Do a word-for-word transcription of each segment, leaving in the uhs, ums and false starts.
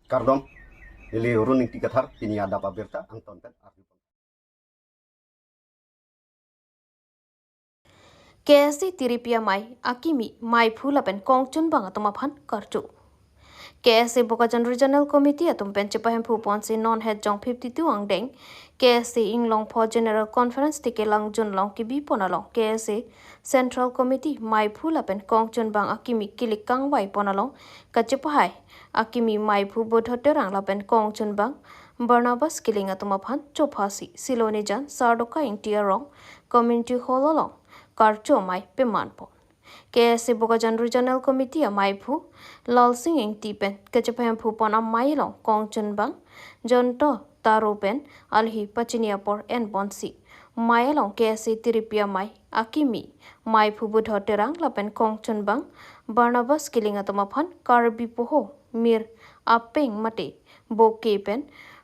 Kardom, neli Run Ingti Kathar, pini adap abirta angton pen arju. K S A tiripi amei akimi, meiphu lapen kongchunbang atum aphan karcho. K S A Bokajan Regional Committee atum pen chepahemphu ponsi non het jong fifty-two angdeng K S A Inglongpho General Conference tikelang junlong kebi pon along K S A Central Committee meiphu lapen kongchunbang akimi kilik kangvai pon along kachepahai akimi meiphu Budho Terang lapen kongchunbang Barnabas Killing atum aphan chophasi Silonijan Sardoka Ingti arong Community Hall along karcho amei peman pon. K S A Bokajan Regional Committee ameiphu Lalsing Ingti pen kachepahemphu pon amei along kongchunbang Jonto Taro pen alhi pachini apor en ponsi amei along K S A tiripi amei akimi meiphu Budho Terang lapen kongchunbang Barnabas Killing atum aphan Karbi Poho Mir Apeng mate Bouquet pen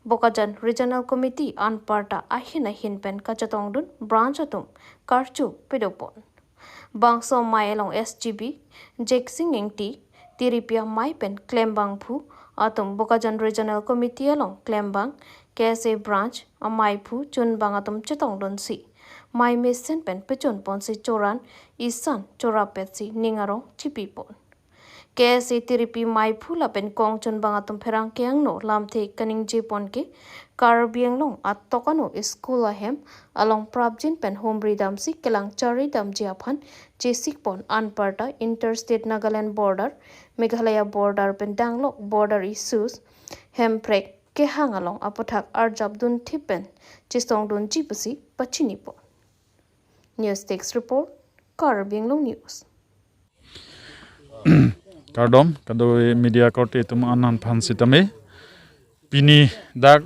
Bokajan Regional Committee anparta ahin ahin pen kachetongdun branch atum karcho pedo pon. Bangso amei along S G B Jeksing Ingti, tiripi amei pen klembangphu atum Bokajan Regional Committee along klembang K S A branch ameiphu chunbang atum chetongdunsi amei mesen pen pechun ponsi choran isan chorapetsi ning arong chipi pon. K S A tiripi meiphu lapen kongchunbang atum pherangke angno lamthe kaningje pon ke Karbi Anglong atok ano school ahem along prapjin pen humri damsi kelang charli damji aphan chesik pon anparta interstate Nagaland border, Meghalaya border pen danglok border issues, hemprek kehang along aputhak arjapdun thip pen chesongdunji pusi pachini pon. News Desk Report, Karbi Anglong News. Kardom, kadokave media korte atum an-an aphan sitame. Pini dak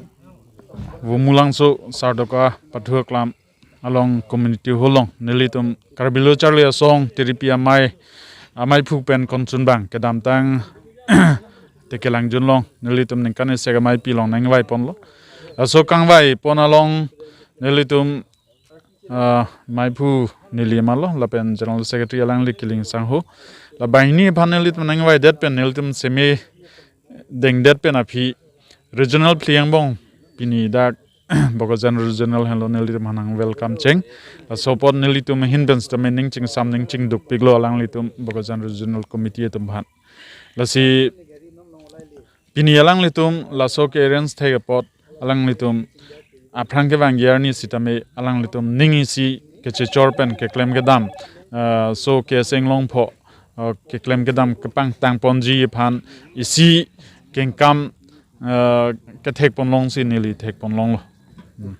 Vumulangso Sardoka Pathu Aklam along community hall along nelitum Karbi Lo Charli Asong tiripi amei, ameiphu pen kongchunbang kedamtang tikelang junlong nelitum ningkan isek ameipi along nangvai ponlo. Laso kangvai pon along nelitum ah, meiphu neli malo, lapen General Secretary alangli Killing sangho. La banghini aphan nelitum nangvaidet pen nelitum seme dengdet pen aphi regional phli angbong pini dak Bokajan Regional henlo nelitum aphan nang welcome cheng. Laso apot nelitum ahin pen sitame ning chingsam ning chingdukpiklo alanglitum Bokajan Regional Committee atum aphan. Lasi pini alanglitum laso ke-arrange thek apot alanglitum aphrang kevangji arni sitame alanglitum ning isi kechechor pen keklem kedam, ah, so K S A Inglongpho, ah, keklem kedam kepangtang ponji aphan isi kengkam, ah, kethek ponlongsi neli thek ponlonglo. Hmm.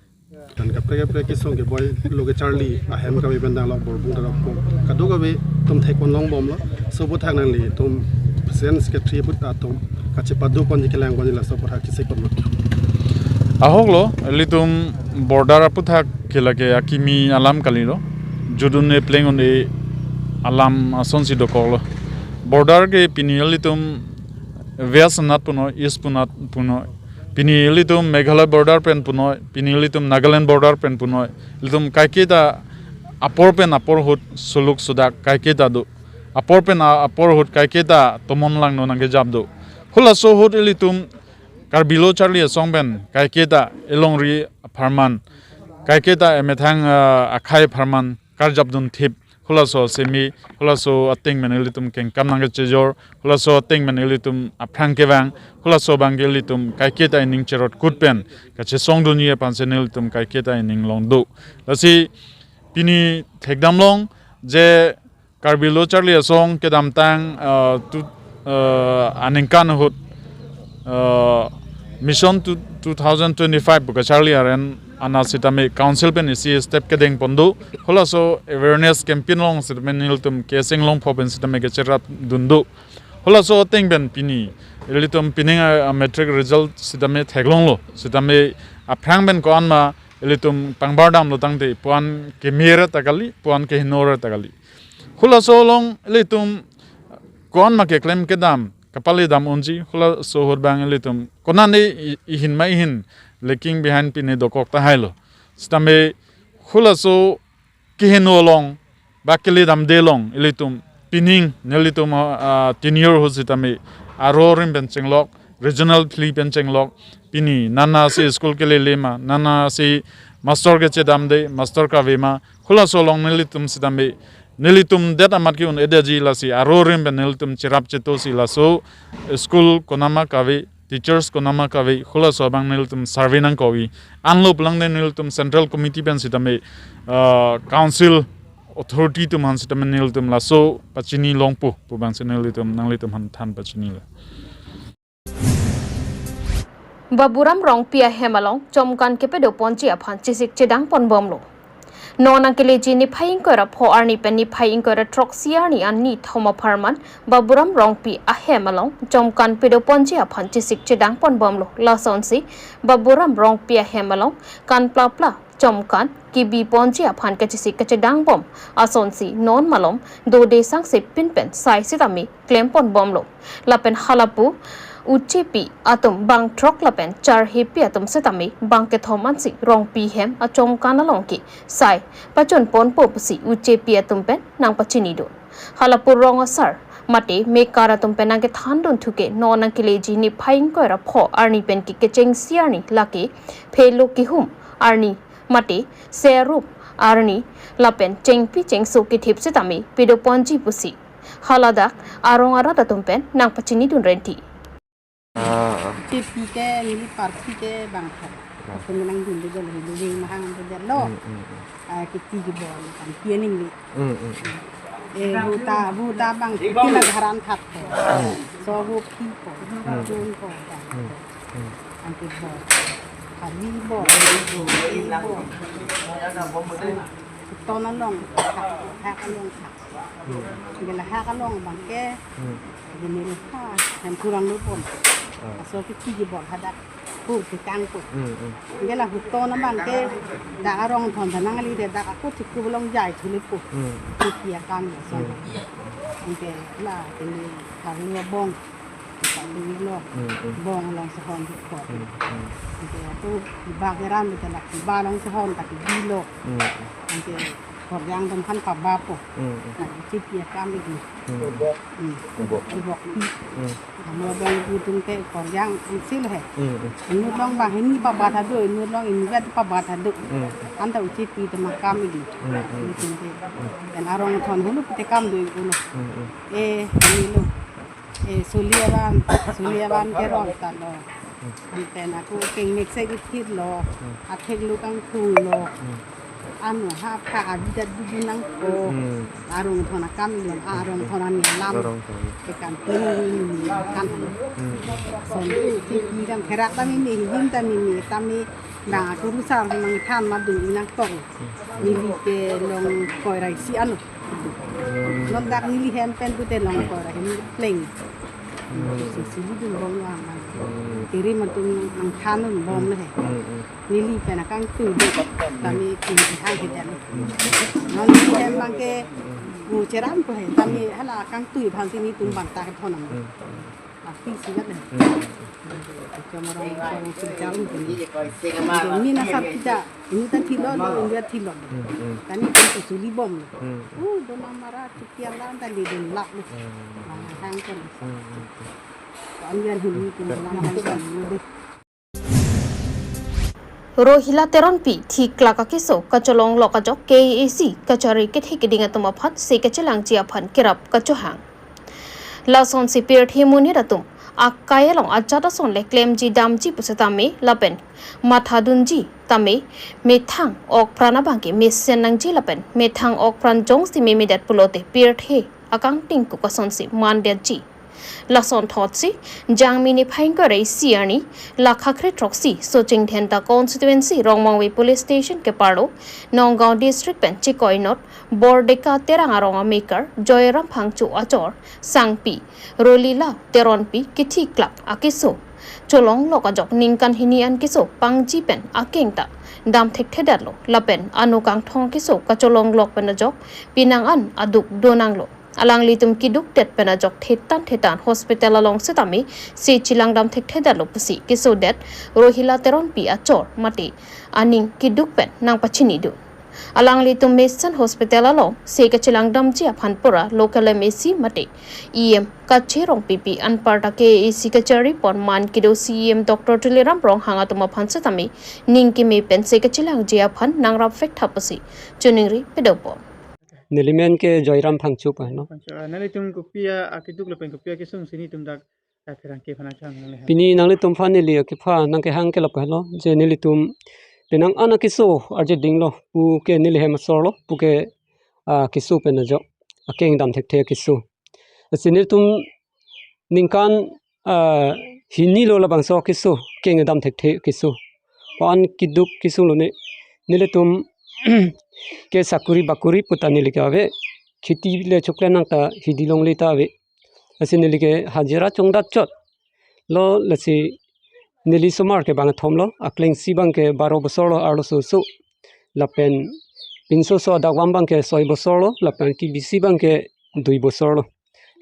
Dan kaprek kaprek kesung keboi lo kecharli ahem kave pen danglok Borbung Terang po kadokave atum thek ponlong bomlo. So aputhak nanglitum President Secretary aphuthak atum kachepado ponji kelang ponji laso aputhak chesik ponlo. Ahoklo, ilitum border aputhak ke lake akimi alam kalilo. Jut un-e pleng un-e alam asonsi dokoklo. Border ke pini ilitum West anat punoi, East punat punoi. Pini ilitum Meghalaya border pen punoi, pini ilitum Nagaland border pen punoi. Ilitum kaiketa apor pen apor ahut suluk sudak kaiketa do. Apor pen a-, apor ahut kaiketa tomon langno nangkejap do. Halaso ahut ilitum Karbi Lo Charli Asong pen kaiketa elongri apharman, kaiketa emethang, ah, akhei apharman karjapdun thip. Halaso semi, halaso ateng pen ilitum kengkam nangkechejor, halaso ateng pen ilitum aphrang kevang, halaso abangke ilitum kaiketa ining cherot kut pen kachesongdunji aphansi nelitum kaiketa ining long do. Lasi pini thekdamlong je Karbi Lo Charli Asong kedamtang, ah, tu, ah, aningkan ahut, ah, Mission to two thousand twenty-five pu kacharli aren anat sitame council pen isi step kedeng pon do. Halaso awareness campaign along sitame nelitum K S A Inglongpho pen sitame kecherapdun do. Halaso ateng pen pini ilitum pining a, a matric result sitame theklonglo. Sitame aphrang pen ko-an ma ilitum pangbar damlo tangte puan keme ra ta kali, puan kehingno ra ta kali. Halaso along ilitum ko-an ma keklem kedam kapale dam unji, halaso ahut abang ilitum konane i-, ihin ma ihin lagging behind pine dokok tahailo. Sitame halaso kehingno along ba kele damde along ilitum pining nelitum, ah, tenure ahut sitame aro rim pen chenglok regional phli pen chenglok, pini nana si school kelele ma, nana si master kechedamde, master kave ma, halaso along nelitum sitame, nelitum det amat ke-un-edeji lasi aro rim pen nelitum cherap cheto si laso school konama kave, teachers konama kave, halaso abang nelitum survey nangkok-i. Anlo pulang de nelitum central committee pen sitame, ah, council authority atum aphan sitame nelitum laso pachini longpo pu abang si nelitum nanglitum aphan than pachinilo. Baburam Rongpi ahem along chomkan kepedoponji aphan chesik chedang ponbomlo. Non nangkeleji niphai ingkoi ra pho arni pen niphai ingkoi ra throksi arni an nithom apharman Baburam Rongpi ahem along chomkan pedoponji aphan chesik chedang ponbomlo. Lasonsi Baburam Rongpi ahem along kan plapla chomkan kebiponji aphan kachesik kachedangbom asonsi non malom dode sangse pin pen sai sitame klemponbomlo. Lapen halapu uchepi atum bang throk lapen charhepi atum sitame bang kethom ansi Rongpi hem achomkan along ke sai pachunponpo pusi uchepi atum pen nangpachinidun. Halapu rong asar mate mekar atum pen nangkethandunthu ke non nangkeleji niphai ingkoi ra pho arni pen ke kechengsi arni lake phelo kehum arni mate serup arni lapen chengpi chengso kethip sitame pedoponji pusi haladak arong arat atum pen nangpachinidun renti. Ah, ah. Kepi ke neli parti ke bang thar. Ah. Aku menang dun de jalo hilu wing mahang de jalo. Hmm, hmm, hmm. Ah, kepi ke bor kan pi aning ni. Hmm, hmm, hmm. Eh, buta, buta bang, tina gharan thap ko. Hmm. So bu pi ko, hmm, dun ko, bang. Hmm, hmm. Anke bor. Kali bor, bor, bor. Ton along, hak, hak along thap. Hmm. Gela hak along bang ke, hmm, gini ha, han kurang lupon. Ah. Aso kepi ke bor hadak. Pu ke kang pu. Hmm, hmm. Gela huto na bang ke dak arong thon thanang ali de dak ako chiku belong jai chuli pu. Hmm. Kepi akam ya so. Hmm. Anke la kini harlu bong. Kita dulu lo. Hmm, hmm. Bong along sehon di ko. Hmm, hmm. Anke aku bak eran betul lah. Ba along sehon tapi di lo. Hmm. Anke koryang atum aphan pabapo. Hmm, hmm. Nah, kepi akam ini. Hmm. Hmm. Ibok. Ibok pi. Hmm. Amo bang itum ke koryang angsil he. Hmm, hmm. Inut along bang hini pabat hado, inut along inut vet pabat hado. Hmm. Anta uchepi atum akam ini. Hmm, hmm. Itum ke. Hmm. Dan arong thon hulu pite kam do ulo. Hmm, hmm. Eh, ini lo. Eh, suli aban, suli aban ke rong ta lo. Hmm. Anpen aku kengmek se ithit lo. Hmm. Athek lo kangtung lo. Hmm. Anu ha pha abidat dudu nangkok. Hmm. Arong thon akam ilon, arong thon ani alam. Arong thon. Tekan tini kan. Hmm. Son tu si pi kan therak tami ni, him tami ni, tami na aku rusar nangthan madung nangkok. Hmm. Neli ke longkoi ra isi anu. Hmm. Non dak neli hem pen pute longkoi ra hem pleng. Hmm. Si si dun bom lo aman. Hmm. Tiri matum nangthan un bom le he. Hmm, hmm. Neli pen akangtui do. Tami kini hang ke dan. Non neli hem bang ke mu cheram ko he. Tami hala akangtui bang tini tum bang ta ke thonam. Hmm. Akti si gat he. Hmm. Chom arong, chom si jarum ko ni. Ni na sar kita. Ini ta thilo do, ini ta thilo do. Hmm, hmm. Tani kan suli bom. Hmm. Uh, do mama ra kian dan tadi dun lak. Hmm. Hang kan. Hmm, hmm, hmm. Ko an yan hini tum lam hang kan. Rohila Teronpi thiklak akeso kacholonglok ajok K A A C kachari kethe keding atum aphan se kachelangji aphan kerap kachohang. Lasonsi pirthe monit atum akai along ajat ason le klemji damji pusitame lapen mathadunji tame methang okpran abang ke mesen nangji lapen methang okpran jongsi memedet pulote pirthe akangting kuk asonsi mandetji. Lason thotsi, Jangmi niphai ingkoi ra isi arni, Lakha kre throksi, Soching Dhenta constituency, Rongmongve police station keparlo, Nagaon district pen chikoi not, Bordeka Terang arong amekar, Joyram Phangcho achor, sangpi, Rohila Teronpi kethiklak akeso cholonglok ajok ningkan hini an keso pangji pen akeng ta dam thekthedetlo, lapen ano kangthong keso kacholonglok pen ajok pinang an aduk donanglo. Alanglitum keduk det pen ajok thetan thetan hospital along setame se chelang dam thekthedetlo pusi kesodet Rohila Teronpi achor mate aning keduk pen nangpachinidun. Alanglitum Mission Hospital along se kachelangdamji aphan pura local M A C mate E M Kache Rongpipi anparta K A A C kachari pon man kedo C E M Doctor Tuliram Ronghang atum aphan setame ning keme pen se kachelangji aphan nangrap vek tha pusi choningri pedopon. Nelimen ke Joyram Phangcho pu henlo. Phangcho, ah, nanglitum kopi akeduk lapen kopi akesung si nelitum dak, ah, pherangke aphan nangkehang nangli ha? Pini nanglitum aphan neli akepha nangkehang ke lapu henlo, je nelitum penang an akeso arje dinglo, pu ke neli hem asor lo, pu ke, ah, keso pen ajok akeng dam thekthe keso. Lasi nelitum ningkan, ah, hini lo labangso keso, keng dam thekthe keso. Pu an keduk kesung lo ne, nelitum ke sakuri bakuri puta neli ke ave, kheti le chokle nang ta hidi longle ta ave. Lasi neli ke hajira chongdat chot lo, lasi neli somar ke bang thom lo, aklengsi bang ke baro bosor lo arloso oso, lapen pinso oso adakvam bang ke soi bosor lo, lapen kebisi bang ke dui bosor lo.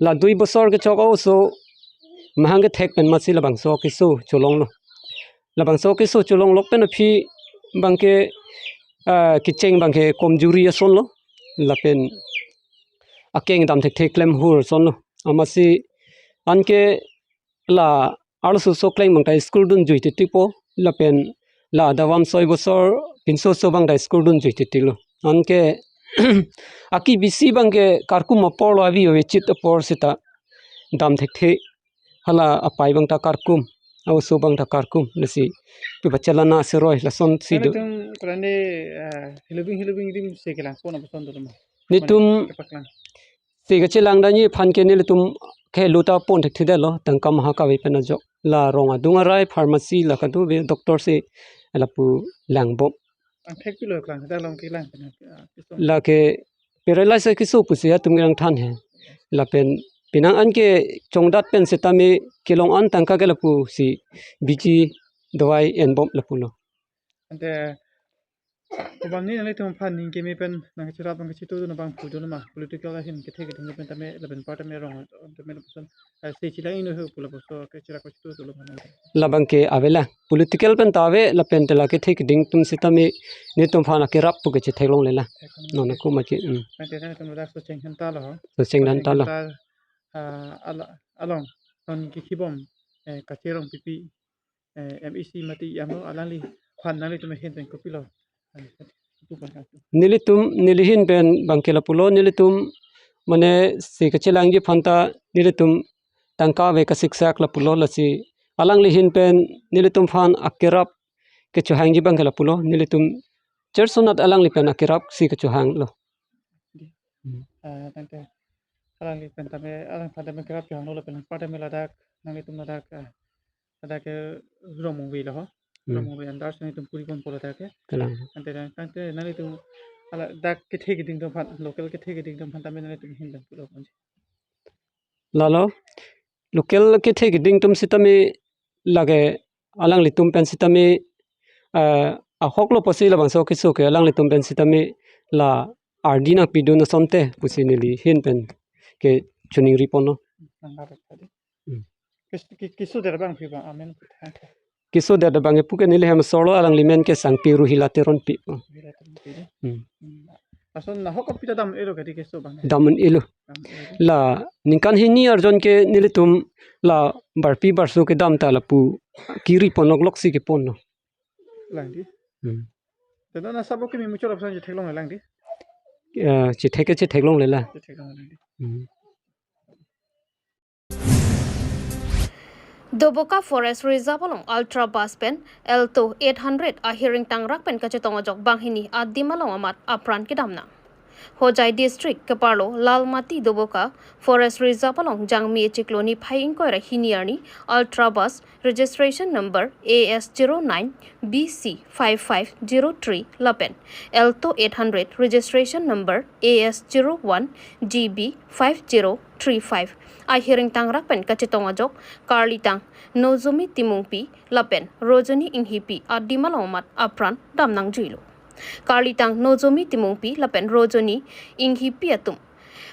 La dui bosor kechok oso mahang kethek pen masi labangso keso cholong lo. Labangso keso cholong lok pen aphi bang ke, ah, kecheng bang ke komjuri ason lo, lapen akeng dam thekthe klem hur ason lo. Amatsi anke la arloso oso kleng bang ta school dunjui titi po, lapen la adakvam soi bosor pinso oso bang ta school dunjui titi lo. Anke akebisi bang ke karkum apor lo, avi avechit apor seta dam thekthe, hala apei bang ta karkum, a-oso bang ta karkum, lasi pi bachelana seroi lasonsi do. Nelitum kurane, ah, hilubing hilubing dim se kelang pon apuson do ma? Nelitum mane kepaklang. Se kachelangdamji aphan ke nelitum ke luta pon thekthedetlo, tangka maha kave pen ajok. La rong adung arai, pharmacy la kadu ave, doctor si lapu langbom. Angthek pilo klang, dak along kelang pen, ah, keso. Lake paralyze keso pusi atum kelang than he. Lapen penang an ke chongdat pen setame kelong an tangka ke lapusi biji dawai enbom lapulo. Ante, kobang ni nanglitum aphan ning keme pen nangcherap nangchito do na bang pu do na ma, political ahin kethe keding pen tame lapen part tame rong tame lapuson, eh, se chelang ino he pu lapuson kechera kachito do lo ma? Labang ke ave la, political pen ta ave, lapen te la kethe keding atum setame nelitum aphan akerap pu ke chetheklongle la. Theklong. Non ako mati, hmm. Ante nangtum dak Socheng Dhenta lo ho. Socheng Dhenta lo. Socheng Dhenta, ah, ala-, along non kekhibom, eh, Kache Rongpipi, eh, M A C mati yamo alangliphan nanglitum ahin pen kopilo? Nelitum, neli ahin pen bang ke lapulo, nelitum mane se kachelangji aphan ta nelitum tangka ave kasiksak lapulo, lasi alangli ahin pen nelitum aphan akerap kechohangji bang ke lapulo, nelitum chersonat alangli pen akerap si kechohanglo. Hmm. Ah, tangte alangli pen tame, alangphan tame kerap chohanglo lapen part tame ladak, nanglitum ladak, ah, ladak ke Rongmongve lo ho. Hmm. Rongmongve andar si nelitum puri ponpo ladak ke. Kalang. Ante dan, tangte nanglitum ala dak kethe keding atum aphan, local kethe keding atum aphan tame nanglitum ahin pen pulo ponji. Lalo, local kethe keding atum setame lake alanglitum pen setame, eh, ahok lo pusi labangso keso ke alanglitum pen setame la ardi nangpidun asonte pusi neli ahin pen ke choningri ponlo. Nang ladak tadi. Hmm. Kes-, ke-, keso der bang phi bang amen putha. Keso der bang pu ke neli hem asor lo, alangli men ke Sangpi Ruhila Teronpi. Ruhila Teronpi de. Hmm. Hmm. Lason nahok kopi ta dam-elo kadi keso bang? Dam-un-elo. Dam-un-elo. La ningkan hini arjon ke nelitum la barpi barso kedam ta lapu kiri ponlok lok si keponlo. Lang di. Hmm. Tena na sabo kimi muchot apsan chetheklongle lang di. Eh, chethek ke chetheklongle la. Chetheklongle lang di. Hmm. Doboka Forest Reserve along Ultra Bus pen Alto eight hundred ahiring tangrak pen kachetong ajok banghini adim along amat apran kedam nang. Hojai District keparlo Lalmati Doboka Forest Reserve along Jangmi achiklo niphai ingkoi ra hini arni Ultra Bus registration number A S zero nine B C five five zero three lapen Alto eight hundred registration number A S zero one G B five zero three five ahiring tangrak pen kachetong ajok karlitang Nozomi Timungpi lapen Rojoni Inghipi adim along amat apran dam nangjuilo. Karlitang Nozomi Timungpi lapen Rojoni Inghipi atum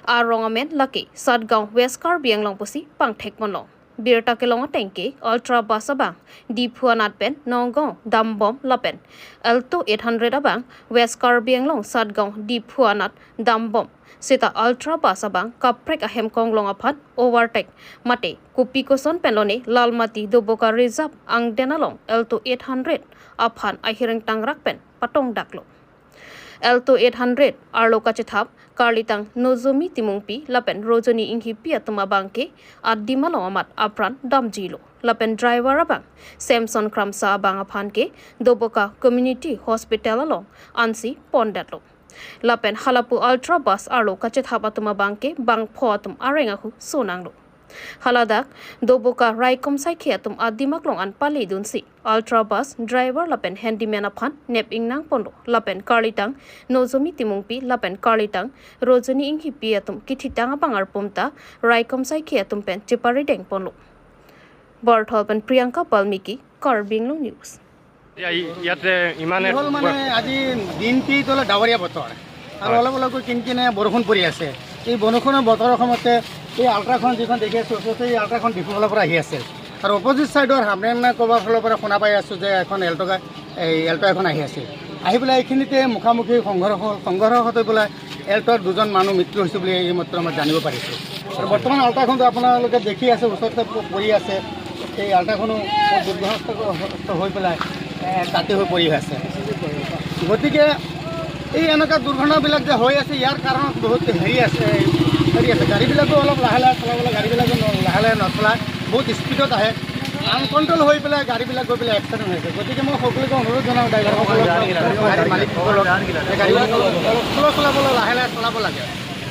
arong amen lake Satgaon, West Karbi Anglong pusi pangthek ponlo. Birta kelong ateng ke Ultra Bus abang Diphu anat pen Nagaon dambom lapen Alto eight hundred abang West Karbi Anglong Satgaon Diphu anat dambom seta Ultra Bus abang kaprek ahem konglong aphan overtake mate kopi koson pen lone Lalmati Doboka Reserve angdeng along Alto eight hundred aphan ahireng tangrak pen patongdaklo. Alto eight hundred arlo kachethap karlitang Nozomi Timungpi lapen Rojoni Inghipi atum abang ke adim along amat apran damjilo lapen driver abang Samson Kramsa abang aphan ke Doboka Community Hospital along ansi pondetlo. Lapen halapu Ultra Bus arlo kachethap atum abang ke bangpho atum areng ahu sonanglo. Haladak Doboka raikom saikhi atum adim aklong an pale dunsi Ultra Bus driver lapen handyman aphan nep ingnang ponlo lapen karlitang Nozomi Timungpi lapen karlitang Rojoni Inghipi atum kithitang abang arpum ta raikom saikhi atum pen cheparideng ponlo. Barthol pen Priyanka Balmiki, Karbi Anglong News. ইয়া- ইয়াতে ইমানে কি হ'ল মানে, আজি দিনটি তো অলপ ডাৱৰীয়া বতৰ আৰু হয়। অলপ অলপকৈ কিনকিনে বৰষুণ পৰি আছে। এই বৰষুণৰ বতৰৰ সময়তে এই আল্ট্ৰাখন যিখন দেখি আছো, ওচৰতে এই আল্ট্ৰাখন ডিফু ফালৰ পৰা আহি আছে আৰু অপজিট চাইডৰ হামৰেং নে ক'ৰবাৰ ফালৰ পৰা শুনা পাই আছো যে এখন এল্ট' গা- এই এল্ট' এখন আহি আছে। আহি পেলাই এইখিনিতে মুখামুখি সংঘৰ্ষ হ'ল। সংঘৰ্ষ হওঁতে বোলে এল্ট'ৰ দুজন মানুহ মৃত্যু হৈছে বুলি এইমাত্ৰ মই জানিব পাৰিছো। আৰু বৰ্তমান আল্ট্ৰাখনটো আপোনালোকে দেখি আছে, ওচৰতে প- পৰি আছে। এই আল্ট্ৰাখনো দুৰ্ঘটনাগ্ৰস্ত হৈ পেলাই এ, তাতে হৈ পৰি আছে। গতিকে এই এনেকুৱা দুৰ্ঘটনাবিলাক যে হৈ আছে, ইয়াৰ কাৰণত বহুত হেৰি আছে, হেৰি আছে। গাড়ীবিলাকো অলপ লাহে লাহে চলাব লাগে, গাড়ীবিলাকো ন- লাহে লাহে নচলায়, বহুত স্পীডত আহে, আনকণ্ট্ৰল হৈ পেলাই গাড়ীবিলাক গৈ পেলাই এক্সিডেণ্ট হৈছে। গতিকে মই সকলোকে অনুৰোধ জনাওঁ, ড্ৰাইভাৰসকলক, গাড়ী মালিকসকলক, যে গাড়ীবিলাক অলপ শ্ল' চলাবলৈ, লাহে লাহে চলাব লাগে।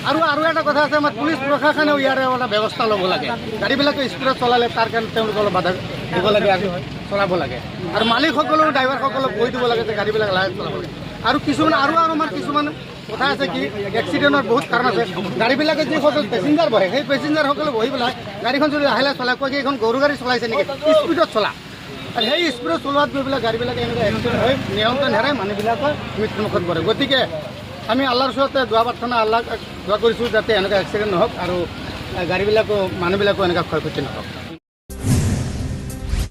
আৰু আৰু এটা কথা আছে, আমাৰ পুলিচ প্ৰশাসনেও ইয়াৰে এটা ব্যৱস্থা ল'ব লাগে। গাড়ীবিলাকে স্পীডত চলালে তাৰ কাৰণে তেওঁলোকে অলপ বাধা দিব লাগে আৰু চলাব লাগে। আৰু মালিকসকলেও, ড্ৰাইভাৰসকলক কৈ দিব লাগে যে গাড়ীবিলাক লাহে চলাব লাগে। আৰু কিছুমান, আৰু আৰু আমাৰ কিছুমান কথা আছে কি, এক্সিডেণ্টৰ বহুত কাৰণ আছে। গাড়ীবিলাকে যিসকল পেছেঞ্জাৰ বহে, সেই পেছেঞ্জাৰসকলে বহি পেলাই গাড়ীখন যদি লাহে লাহে চলাই, কয় কি এইখন গৰু গাড়ী চলাইছে নেকি, স্পীডত চলা। আৰু সেই স্পীডত চলোৱাত গৈ পেলাই গাড়ীবিলাক এনেকুৱা এক্সিডেণ্ট হৈ নিয়ন্ত্ৰণ হেৰাই মানুহবিলাকৰ মৃত্যুমুখত পৰে। গতিকে আমি আল্লাৰ ওচৰতে দোৱা প্ৰাৰ্থনা, আল্লাক দোৱা কৰিছোঁ যাতে এনেকুৱা এক্সিডেণ্ট নহওক আৰু গাড়ীবিলাকো, মানুহবিলাকো এনেকুৱা ক্ষয় ক্ষতি নহওক।